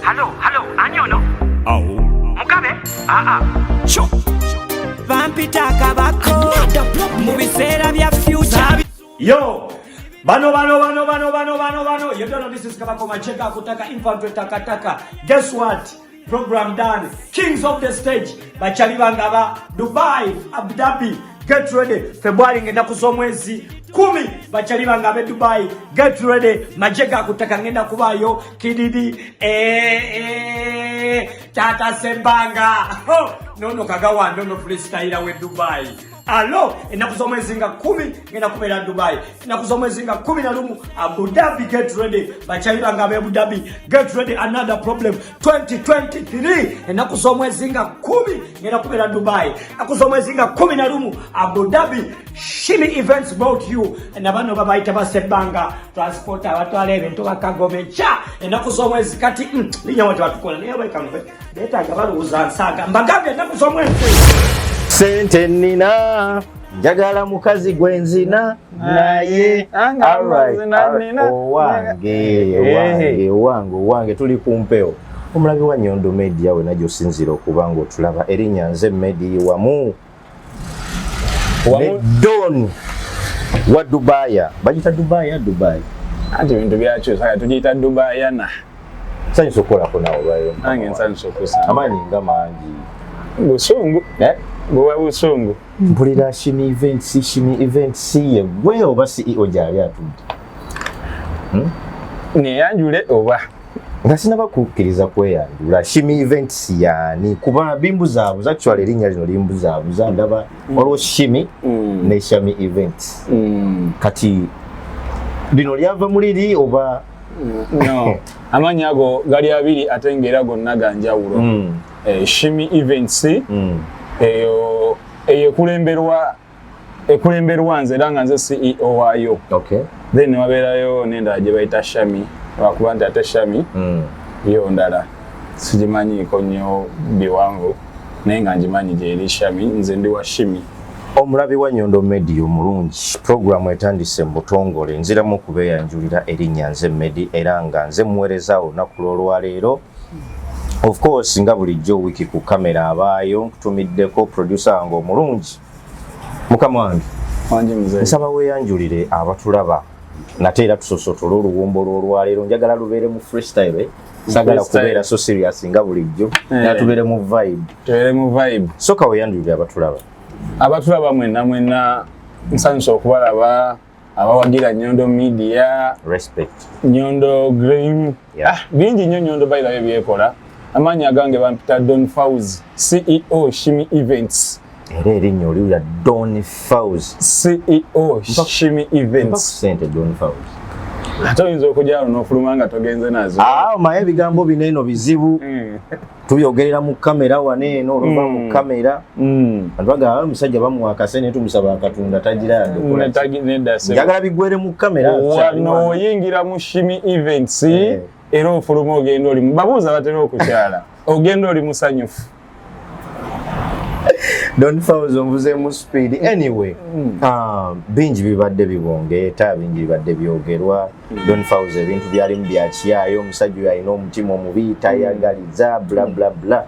Halo, halo, ani ono? Awo. Mugabe? Aa. Sure. Bampita kabako mu biseera bya future. Yo! Bano bano bano bano bano bano bano. You don't know this is Kabako Macheka kutaka infantry takataka. Guess what? Program done. Kings of the stage. Bachali bangaba Dubai, Abu Dhabi. Get ready. February ngenda z'omwezi 10. Bachali bange abe Dubai. Get ready. Majega kutaka ngenda kubayo. Kididi. Tata Sembanga. Oh, nono kagawa ndono freestyle we Dubai. Alo, ennaku z'omwezi nga 10 ngenda kubeera Dubai. Ennaku z'omwezi nga 11 Abu Dhabi, get ready. Bakyali bange ab'e Abu Dhabi, get ready, another problem 2023. Ennaku z'omwezi nga 10 ngenda kubeera Dubai. Ennaku z'omwezi nga 11 Abu Dhabi. Shimi Events brought you. Na bano babayita basebanga transport abatwala ebintu bakagomeca. Ennaku z'omwezi kati linnya wati batukola naye baikamuve beetaaga balowooza nsaaga mbagambye ennaku z'omwezi. Sente nina, njagala mukazi gwenzina naye. Anga Alright, amazina alright. nina. Owange, owange, owange, owange, tuli ku mpewo. Omulabi wa Nyondo Media wena gy'osinziira okuba nga otulaba, erinnya nze Medi, wamu ne Wamu Don wa Dubaya. Bagita Dubaya, Dubai. Anti ebintu byakyusa, tugiyita Dubayana. Nsanyusa okukolako nawe olwaleero. Nange nsanyusa okusanga. Amaanyi nga mangi. Busungu. Eh? Buba busungu. Mpulira Shimi Events, Shimi Events, ye gwe oba CEO gyali atudde? Neyanjule oba? Nga sinaba kukkiriza kweyanjula, Shimi Events yaani? Kuba bimbuzaabuza, actually erinnya lino limbuzaabuza. Ndaba waliwo Shimi ne Shami Events. Kati lino lyava muliri oba? No, amannya ago gali abiri ate ngaera gonna ga njawulo. Shimi Events eyo eyo ekulemberwa nze era nga nze CEO waayo. Then wabeerayo n'endala gye bayita Shami, lwakuba nti ate Shami yo ndala sigimanyiiko nnyo biwanvu, naye nga ngimanyi gyeri Shami. Nze ndi wa Shimi. Omulabi wa Nyondo Media omulungi, puroguramu etandise mu butongole. Nziramu okubeeyanjulira, erinnya nze Medi era nga nze muweereza olunaku lw'olwaleero. Of course, nga bulijjo, wiki ku kamera abaayo nkutumiddeko producer wange omulungi, mukama wange. Wangi muzeeyi. Nsaba weeyanjulire abatulaba nate era tusosotole oluwumbo lw'olwaleero. Njagala lubeere mu freestyle, eh? Sagala Freestyle. kubeera so serious nga bulijjo. Naye tubeere mu vibe. Tubeere mu vibe. Soka weeyanjulire abatulaba. Abatulaba mwenna mwenna, nsanyusa okubalaba, abawagira Nyondo Media. Respect. Nyondo Green. Ah, bingi nnyo Nyondo bayirayo byekola. Amaanyi agange bampita Don Faus, CEO Shimi Events. Era erinnya oliwulira, Don Faus. CEO Shimi Mpa ku Events. sente, Don Faus. Ate oyinza okujalo n'ofuluma nga togenze nazo. Ah, omaye ebigambo bino eno bizibu. Tubyogerera mu kamera wano eno, oluva mu kamera bantu bagamba omusajja bamuwa akase naye tumusaba akatunda tagira yadde okukola ki. Nedda ssebo. Njagala bigwere mu kamera. Wano oyingira mu Shimi Events era ofuluma ogenda oli, babuuza batera okukyala, ogenda oli musanyufu. Don Faus, onvuzeemu speed. Anyway, bingi bibadde bibongeeta, bingi bibadde byogerwa. Don Faus ebintu byalimu byakiyayo, omusajja oyo alina omutima omubi, tayagaliza, bla bla bla.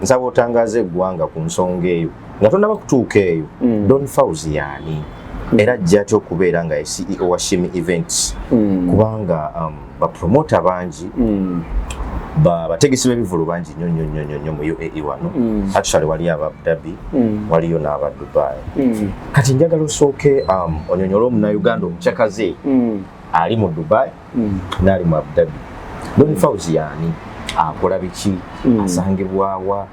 Nsaba otangaaza eggwanga ku nsonga eyo. Nga tonaba kutuuka eyo, Don Faus yaani era ajja atya okubeera nga ye CEO wa Shimi Events? Kubanga bapromota bangi, bategesi b'ebivulu bangi nnyo nnyo nnyo nnyo nnyo mu UAE wano. Actually waliyo aba Abu Dhabi, waliyo n'aba Dubai. Kati njagala osooke onyonyole omunauganda omucakaze ali mu Dubai n'ali mu Abu Dhabi, Don Faus yaani, akola biki, asangibwawa,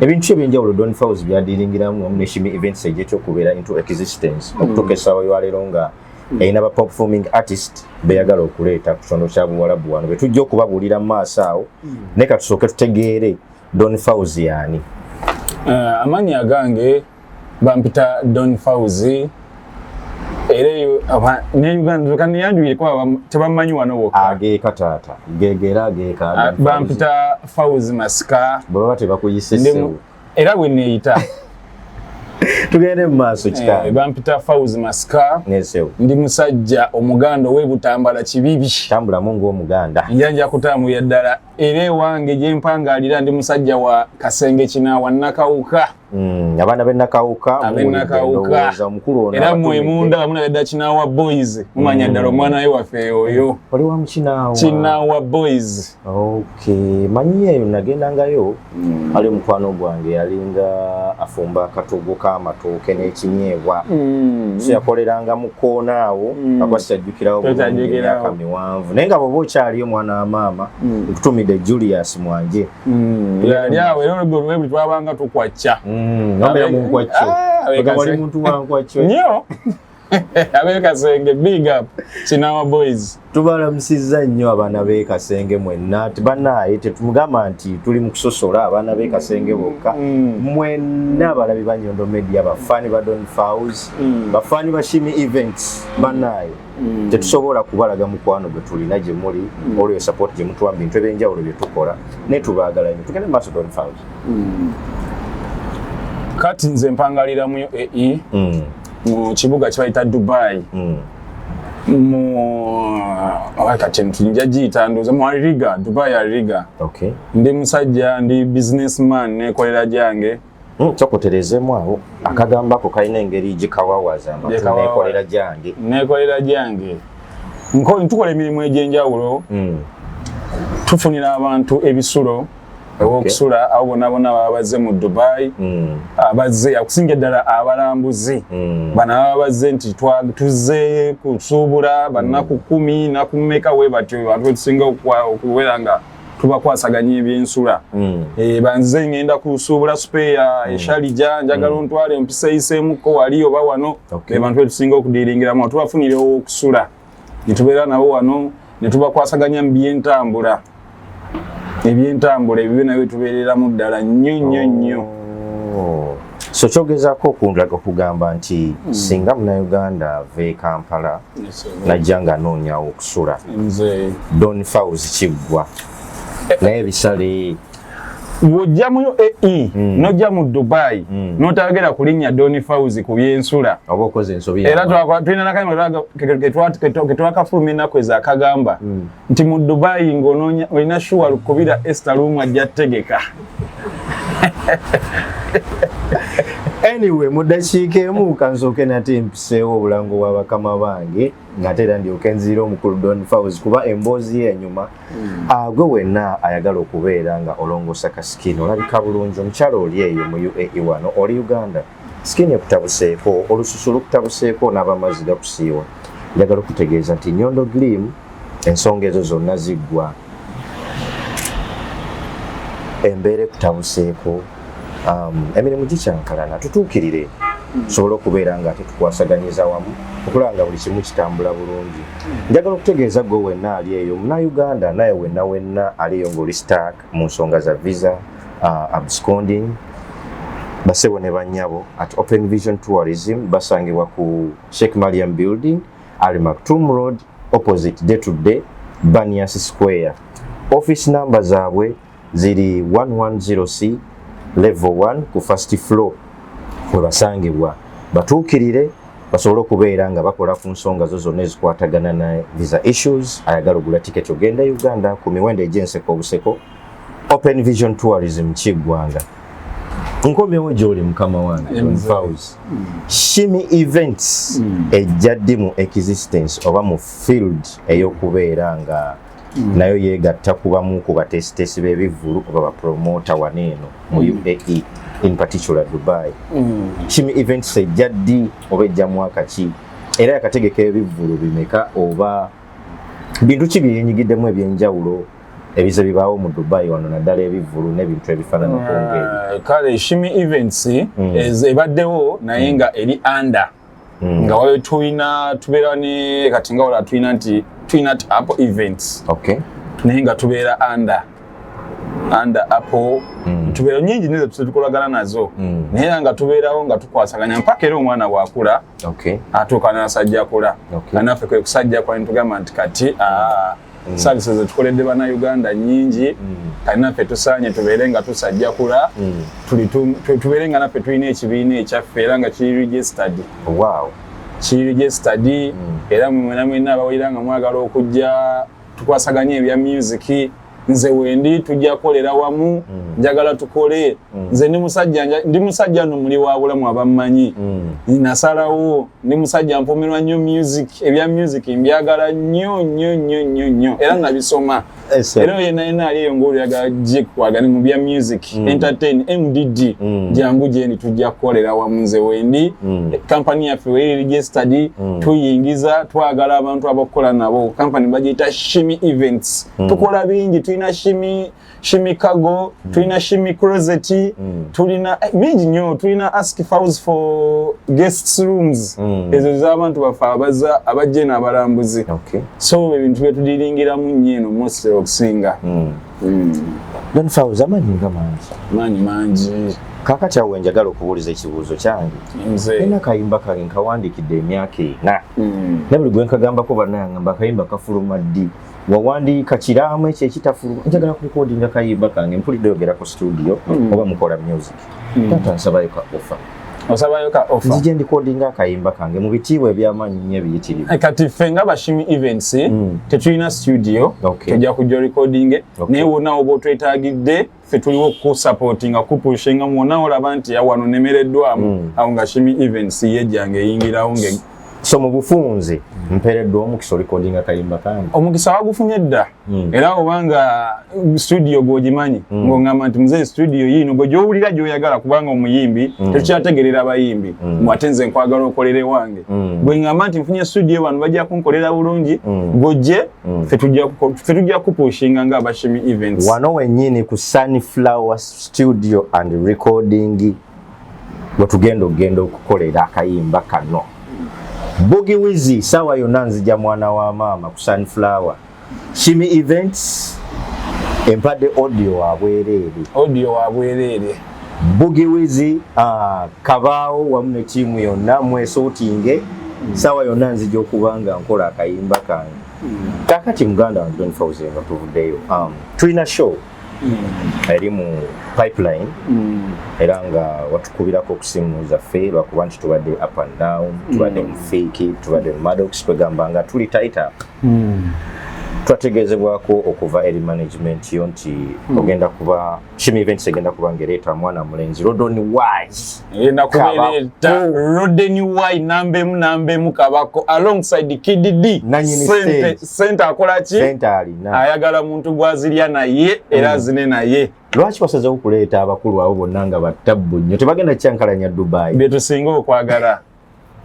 ebintu ki ebyenjawulo Don Faus byadiringiramu wamu ne Shimi Events egyekyokubeera into existence okutuuka essaawa yaleero nga erina ba performing artist beyagala okuleeta ku kitondo kya Buwalabu wano betujja okubabuulira mu maaso awo. Naye katusooke tutegeere Don Faus yaani. Amannya agange bampita Don Fauzi era eyo ne Uganda kaniyanjulire kuba tebamanyi wano wokka. Ageeka taata gegera ageeka. Ah, bampita Fauzi Masika. Bwe baba tebakuyise Ndi ssebo? Era bwe neeyita. Tugende mu maaso kika. Bampita Fauzi Masika. Nesewo. Ndi musajja omuganda ow'ebutambala kibibi. Tambulamu ng'omuganda. Njanja kutambulira ddala era ewange gye mpangalira ndi musajja wa Kasenge Kinaawa Nakawuka. Abaana b'e Nakawuka, Ab'e Nakawuka. Omukulu ono Era mwe abatumidde. munda mulaba ddala Kinaawa Boys, mumanya ddala omwana we waffe oyo. Oli wa Mukinaawa? Kinaawa Boys. Okay, manyi eyo nagendangayo, ali omukwano gwange yalinga afumba akatogo k'amatooke n'ekinyeebwa. So yakoleranga mu koona awo, akuba sikyajjukirawo bulungi. Tokyajjukirawo. Emyaka miwanvu, naye nga bw'oba okyaliyo mwana wa maama, nkutumidde Julius Mwanje. Yali awo era olwo lwe buli twabanga tukwacca. Obeera mu nkwacco? Ah, Ogamba oli muntu wa nkwacco. Nnyo. Ab'e Kasenge, big up Kinaawa Boys. Tubalamusizza nnyo abaana b'e Kasenge mwenna. Bannaaye, tetumugamba nti tuli mu kusosola abaana b'e Kasenge bokka. Mwenna abalabi ba Nyondo Media, bafaani ba Don Fowls, bafaani ba Shimi Events, bannaaye, tetusobola kubalaga mukwano gwe tulina gye muli olweyo support gye mutuwa mu bintu ebyenjawulo bye tukola, naye tubaagala nnyo. Tugende mu maaso, Don Fowls. Kati nze mpangalira mu UAE, mu kibuga kibayita Dubai, mu oba kati nja giyita ndowooza mu Ariga, Dubai Ariga. Ndi musajja, ndi businessman, nekolera gyange. Kyokuterezeemu awo, akagambako kalina engeri gikawawaza amatu. Gikawawa. Nekolera gyange. Nekolera gyange. Tukola emirimu egy'enjawulo. Tufunira abantu ebisulo ew'okusula, abo bonna bonna baba bazze mu Dubai, abazze okusinga eddala abalambuzi. Bano ababa bazze nti tuzze kusuubula bannaku 10 naku mmeka we batyo, bantu betusinga okubeera nga tubakwasaganya ebyensula. Banze ngenda kusuubula spare e Sharjah, njagala ontwale mpiseeyiseemuko wali oba wano. Be bantu betusinga okudiringiramu, tubafunira owokusula ne tubeera nabo wano ne tubakwasaganya mu byentambula. Ebyentambula ebyo nabyo tubeereramu ddala nnyo nnyo nnyo. Oh. So kyogezaako okundaga okugamba nti singa Munnayuganda ava e Kampala najja nga anoonyawo okusula, nze Don Fowls kiggwa naye ebisale? Bw'ojja mu UAE, n'ojja mu Dubai, n'otayogera ku linnya Don Fowls ku byensula, oba okoze ensobi. Era tulina nakanyuma ketwakafuluma ennaku ezo akagamba nti mu Dubai ng'onoonya olina sure lukubira Esther Lumu, ajja tegeka. Anyway, mu ddakiika emu kansooke nate mpiseewo obulango bwa bakama bange, ng'ate era ndyoke nziira omukulu Don Fowls kuba emboozi ye enyuma. Gwe wenna ayagala okubeera nga olongoosa ka skin, olabika bulungi, omukyalo oli eyo mu UAE, wano oli Uganda, skin ekutabuseeko, olususu lukutabuseeko, n'abamazzi gakusiiwa, njagala okutegeeza nti Nyondo Glim ensonga ezo zonna ziggwa. Embeera ekutabuseeko, emirimu gikyankalana, tutuukirire tusobole okubeera nga tetukwasaganyiza wamu okulaba nga buli kimu kitambula bulungi. Njagala okutegeeza gwe wenna ali eyo Munnayuganda, naye wenna wenna ali eyo ng'oli stuck mu nsonga za visa, absconding, basebo ne bannyabo at Open Vision Tourism basangibwa ku Sheikh Mariam Building, Al Maktoum Road, opposite Day to Day, Banias Square. Office number zaabwe ziri 110C, level 1 ku first floor we basangibwa. Batuukirire basobole okubeera nga bakola ku nsonga zo zonna ezikwatagana na visa issues, ayagala ogula tiketi ogenda Uganda ku miwendo egy'enseko obuseko. Open Vision Tourism kiggwanga. Nkomyewo gy'oli mukama wange Don Fowls. Shimi Events ejja ddi mu existence oba mu field ey'okubeera nga nayo yeegatta kubamu ku bateesiteesi b'ebivvulu oba bapromota wano eno mu UAE, in particular Dubai? Shimi Events ejja ddi oba ejja mwaka ki, era yakategeka ebivvulu bimeka, oba bintu ki byeyenyigiddemu ebyenjawulo ebize bibaawo mu Dubai wano, naddala ebivvulu n'ebintu ebifaananako ng'ebyo? Kale Shimi Events ebaddewo naye nga eri under nga waliwo tulina tubeera ne kati nga wala tulina nti tulina ti Apple Events, naye nga tubeera under Apple. Tubeera nyingi nizo tukolagana nazo, naye era nga tubeerawo nga tukwasaganya mpaka era omwana bwakula atuuka n'asajjakula. Nga naffe kwe kusajjakula netugamba nti kati aa, Services zetukoledde Bannayuganda nnyingi. Kati naffe tusaanye tubeere nga tusajjakula, tubeere nga naffe tulina ekibiina ekyaffe era nga kiri registered. Kiri registered, era mwe mwenna abawulira nga mwagala okujja tukwasaganye ebya music, nze wendi, tujja kukolera wamu. Njagala tukole. Nze ndi musajja, ndi musajja nno muli wa bulamu abammanyi. Nasalawo, ndi musajja mpomerwa nnyo music, ebya music mbyagala nnyo nnyo nnyo nnyo nnyo, era nabisoma. Era yenna yenna ali eyo ng'oyagala gye kwagala mu bya music, entertain, MDD, jangu gyendi, tujja kukolera wamu. Nze wendi, kampani yaffe weri registered, tuyingiza, twagala abantu abakukola nabo. Kampani bagiyita Shimi Events. Tukola bingi, tulina Shimi, Shimi Cargo, tulina Shimi Closet, tulina bingi nnyo, tulina Ask House for guests rooms, ezo z'abantu baffe abaza abajja eno abalambuzi. So ebintu byetudiringiramu nnyo eno mostly okusinga. Don Fauzi, amaanyi nga mangi. Maanyi mangi. Kaakati awo wenjagala okubuuliza ekibuuzo kyange. Nze. Nina akayimba kange nkawandiikidde emyaka 4, ne buli gwe nkagambako bannayangamba akayimba kafuluma ddi? Wawandiika kiraamu ekyo ekitafuluma. Njagala kurekodinga kayimba kange, mpulidde oyogera ku studio oba mukola music. Taata, nsabayo ka offer. Osabayo ka offer? Nzije ndikodinga akayimba kange mu bitiibwa ebyamaanyi nnyo ebiyitirivu. Kati ffe nga ba Shimi Events tetulina studio. Tujja kujja recording, naye wonna oba otwetagidde, ffe tuliwo okusupportinga, kupushinga. Mwonna olaba nti wano nemereddwamu, awo nga Shimi Events yejjanga eyingirawo nge. So mu bufunze mpeereddwa omukisa orikodinga kayimba kange. Omukisa wagufunye dda. Era obanga studio gwogimanyi, ng'oŋŋamba nti muzeeyi, studio yiino gwe gy'owulira gy'oyagala, kubanga omuyimbi tetukyategerera abayimbi mbu ate nze nkwagala okolere wange. Bwe ŋŋamba nti nfunye studio, bano bajja kunkolera bulungi, gojje, ffe tujja kupushinga nga aba Shimi Events. Wano wennyini ku Sunflower Studio and Recording wetugenda okugenda okukolera akayimba kano. Bugi Wizi, saawa yonna nzija, mwana wa maama, ku Sunflower. Shimi Events empadde audio wa bwereere. Audio wa bwereere. Bugi Wizi, kabaawo wamu ne tiimu yonna mwesootinge, saawa yonna nzija okuba nga nkola akayimba kange. Kakati muganda wange Don Fauzi, nga tuvuddeyo, tulina show eri mu pipeline, era nga watukubirako okusimu zaffe, lwakuba nti tubadde up and down, tubadde mu fiiki, tubadde mu Maddox, twegamba nga tuli tight up. Twategeezebwako okuva eri management yo nti ogenda kuba Shimi Events egenda kuba ng'ereeta mwana mulenzi Rodon Wise. Egenda kubeereta Roden Y namba 1 namba 1 Kabako alongside Kid D. Nanyini Sente stage. Sente akola ki? Sente alina. Ayagala muntu gwazirya naye era azine naye. Lwaki wasazeho okuleeta abakulu abo bonna nga battabbu nnyo, tebagenda kyankalanya Dubai? Bye tusinga okwagala,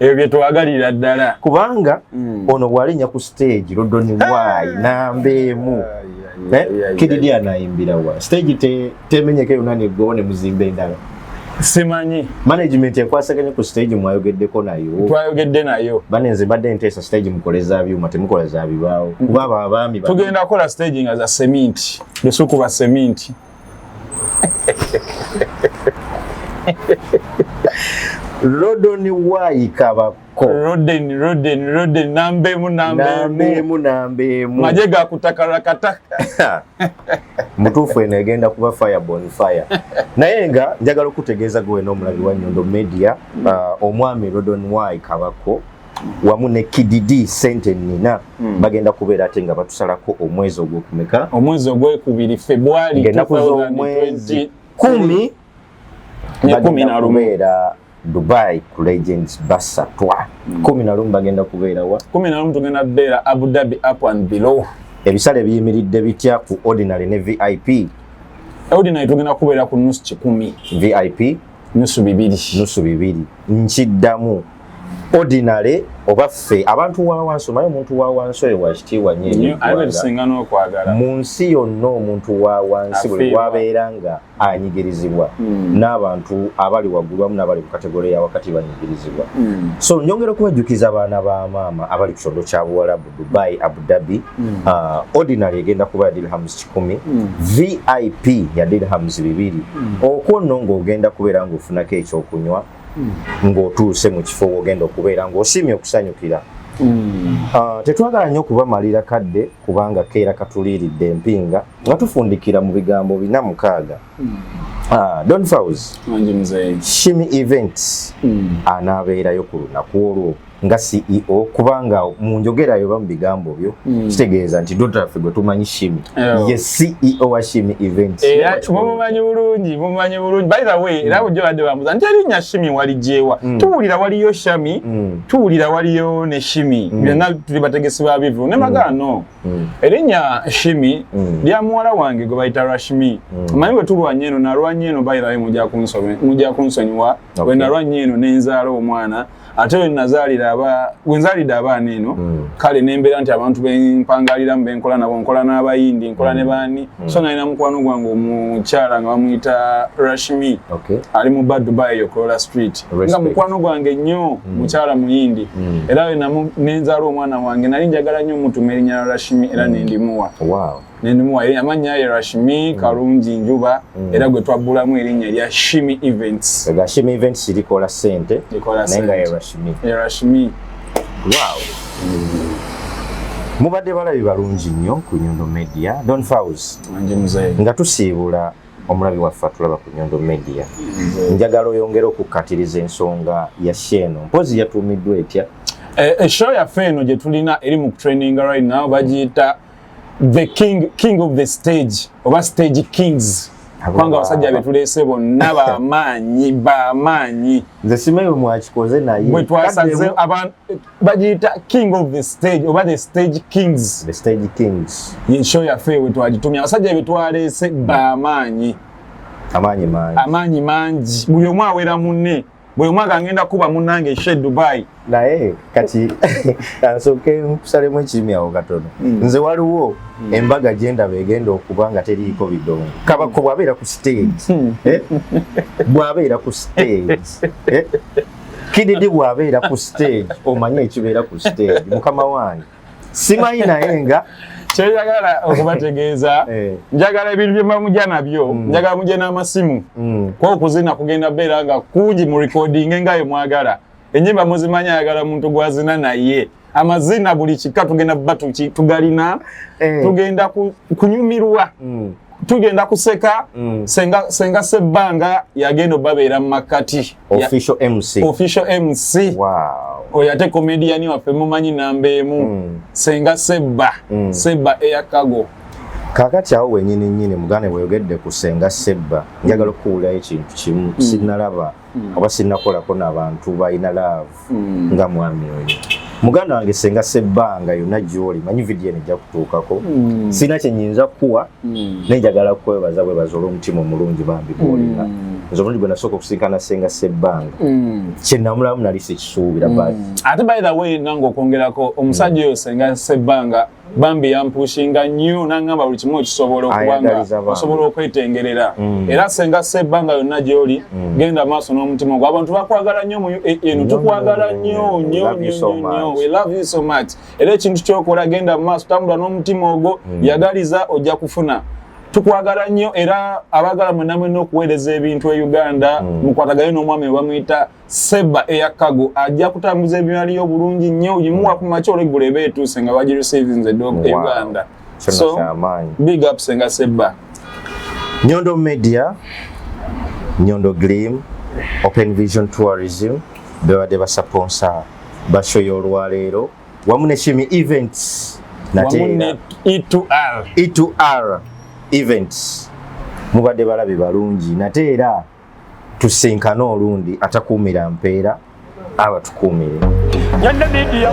ebyo bye twagalira ddala. Kubanga ono bw'alinnya ku stage, Rodon Y namba 1, Kid D anayimbira wa? Stage temenyeko yonna neggwawo ne muzimba endala? Simanyi. Management enkwasaganya ku stage mwayogeddeko nayo? Twayogedde nayo. Banenze mbadde nteesa stage mukole za byuma, temukola za bibaawo, kuba abo abaami Tugenda kukola stage nga za seminti, lusuku lwa seminti. Rodon Y Kabako. Roden, Roden, Roden namba 1 namba namba emu. Emu namba 1. Maje gakutakalakataka. Mutuufu, eno egenda kuba fire bon fire. Naye nga njagala okutegeeza gwe n'omulabi wa Nyondo Media, omwami Rodon Y Kabako wamu ne Kid D Sente Nina bagenda kubeera ate nga batusalako omwezi ogwokumeka? Omwezi ogwekubiri, Febwali. Ng'ennaku z'omwezi 10. Ne Bagenda 11. kubeera Dubai ku Legends Basatwa. 11 bagenda kubeera wa? 11 tugenda kubeera Abu Dhabi, up and below. Ebisale biyimiridde bitya ku ordinary ne VIP? Ordinary tugenda kubeera ku nusu 100. VIP? Nusu 2. Nusu 2. Nkiddamu, ordinary oba ffe abantu wa wansi, omanyi omuntu wa wansi oyo wakitiibwa nnyo eri Nnyo, ate eggwanga. tusinga n'okwagala. Mu nsi yonna omuntu wa wansi buli Afiirwa. wabeera nga anyigirizibwa n'abantu abali waggulu wamu n'abali mu category ya wakati banyigirizibwa. So nyongera okubajjukiza abaana ba maama abali ku kyondo kya Buwalabu, Dubai, Abu Dhabi, ordinary egenda kuba ya dirhams 100, VIP ya dirhams 200. Okwo nno ng'ogenda kubeera ng'ofunako ekyokunywa ng'otuuse mu kifo w'ogenda okubeera ng'osiimye okusanyukira. Tetwagala nnyo kubamalira kadde kubanga keera katuliiridde empinga nga tufundikira mu bigambo 46. Don Fauz, Mangi muzeeyi. Shimi Events anaabeerayo ku lunaku olwo nga CEO, kubanga mu njogerayo oba mu bigambo byo kitegeeza nti Dotaffe gwe tumanyi Shimi ye CEO wa Shimi Events. Era mumumanyi bulungi, mumumanyi bulungi. By the way, era bulijjo badde bambuuza nti erinnya Shimi waligyewa. Tuwulira waliyo Shami, tuwulira waliyo ne Shimi, byonna tuli bategesi ba bivu ne magaano. Erinnya Shimi lya muwala wange gwe bayita Rashmi. Omanyi bwe tulwanya eno, nalwanya eno, by the way, mujja kunsonyiwa. Bwe nalwanya eno nenzaala omwana, ate we nazaalira aba we nzaalidde abaana eno, kale nembeera nti abantu bempangaliramu benkola nabo, nkola n'abayindi, nkola ne baani. So nalina mukwano gwange omukyala nga bamuyita Rashmi, ali mu ba Dubai eyo Corolla Street, nga Respect. mukwano gwange nnyo, mukyala muyindi. Era we nenzaala omwana wange nali njagala nnyo omutuma erinnya lya Rashmi, era nendimuwa. Nendimuwa era amannya ye Rashmi Kalungi Njuba, era gwe twabbulamu erinnya erya Shimi Events. Ga Shimi Events likola ssente, Likola naye nga ye ssente. Rashmi. Ye Rashmi. Wow. Mubadde balabi balungi nnyo ku Nyondo Media. Don Fauz, Mangi muzeeyi. nga tusiibula omulabi waffe atulaba ku Nyondo Media, njagala oyongere okukkatiriza ensonga ya show eno. Mpozi yatuumiddwa etya? Show yaffe eno gye tulina eri mu training right now bagiyita the king of the stage oba Stage Kings, kubanga abasajja be tuleese bonna bamaanyi, bamaanyi. Nze simanyi bwe mwakikoze, naye Bwe twasaze bagiyita King of the Stage oba the Stage Kings. The Stage Kings. Ye show yaffe bwe twagitumya. Abasajja be twaleese bamaanyi. Amaanyi mangi. Amaanyi mangi, buli omu awera munne, buli omu agangenda kuba munnange she Dubai. Naye kati kansooke nkusalemu ekirimi awo katono. Nze waliwo embaga gyendaba egenda okuba nga teriiko bidongo. Kabako bw'abeera ku stage, eh? Bw'abeera ku stage, eh? Kididi bw'abeera ku stage, omanye ekibeera ku stage, mukama wange, simanyi, naye nga Kyenjagala okubategeeza, njagala ebintu bye mujja nabyo, njagala mujje n'amasimu, kuba okuzina kugenda beera nga kungi, mu recording nga ye mwagala enyimba muzimanyi, ayagala muntu gwazina naye amazina buli kika tugenda ba tugalina. Tugenda kunyumirwa, tugenda kuseka. Senga Sebbanga yagenda obabeera mu makkati. Official MC. Official MC. Oyo ate comedian waffe mumanyi namba emu, Senga Sebba, Sebba Eyakago. Kaakati awo wenyini nyini, muganda, bweyogedde ku Senga Sebba, njagala okukuwulirayo ekintu kimu. Sinnalaba oba sinnakolako n'abantu balina love nga mwami oyo, muganda wange Senga Sebbanga. Yonna gy'oli, manyi vidiyo eno ejja kutuukako, sirina kye nyinza kukuwa, naye njagala kwebaza bwebaza olw'omutima omulungi bambi gw'olina. Nze omulundi gwe nasooka okusinkana Senga Sebbanga, kye namulamu nali sikisuubira, but Ate by the way, nange okwongerako, omusajja oyo Senga Sebbanga bambi yampushinga nnyo, nangamba buli kimu okisobola okubanga Ayagaliza bambi. osobola okwetengerera. Era Senga Sebbanga yonna gy'oli, genda maaso n'omutima gwo, abantu bakwagala nnyo mu eno, tukwagala nnyo nnyo nnyo nnyo. We love you so much. Era ekintu kyokola, genda mu maaso, tambula n'omutima ogwo, yagaliza, ojja kufuna. Tukwagala nnyo. Era abaagala mwenna mwenna okuweereza ebintu e Uganda, mukwatagane n'omwami bamuyita Seba Eyakago, ajja kutambuza ebyaliyo bulungi nnyo. Yimuwa ku makya, olweggulo eba etuuse nga bagireceivinze e Uganda. So big up Senga Seba. Nyondo Media, Nyondo Glim, Open Vision Tourism bebadde basponsor ba show y'olwaleero, wamu ne Shimi Events. Wamu ne E2R. E2R Events. Mubadde balabi balungi, nate era tusinkane olundi. Atakuumira mpeera abatukuumire. Nyondo Media.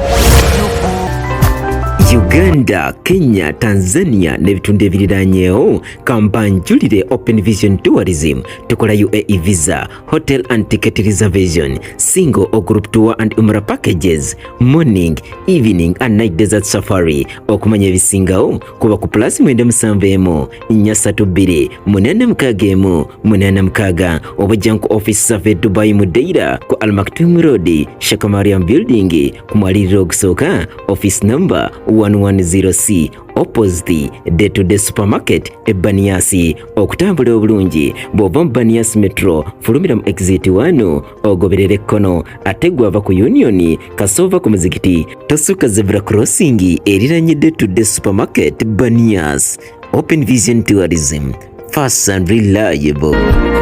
Uganda, Kenya, Tanzania n'ebitundu ebiriranyeewo, kampanjulire Open Vision Tourism. Tukola UAE visa, hotel and ticket reservation, single or group tour and umrah packages, morning, evening and night desert safari. Okumanya ebisingawo kuba ku +97 432 861 86, oba ojja ku office zaffe e Dubai mu Deira ku Al Maktoum Road, Shakamariam Building, ku mwaliriro ogusooka, office number 1. 110C opposite Day to Day Supermarket e Banias. Okutambula obulungi, bw'ova mu Banias Metro fulumira mu exit 1 ogoberere ekkono, ate gwava ku Union kasova ku muzikiti tosukka zebra crossing eriranye Day to Day Supermarket Banias. Open Vision Tourism, fast and reliable.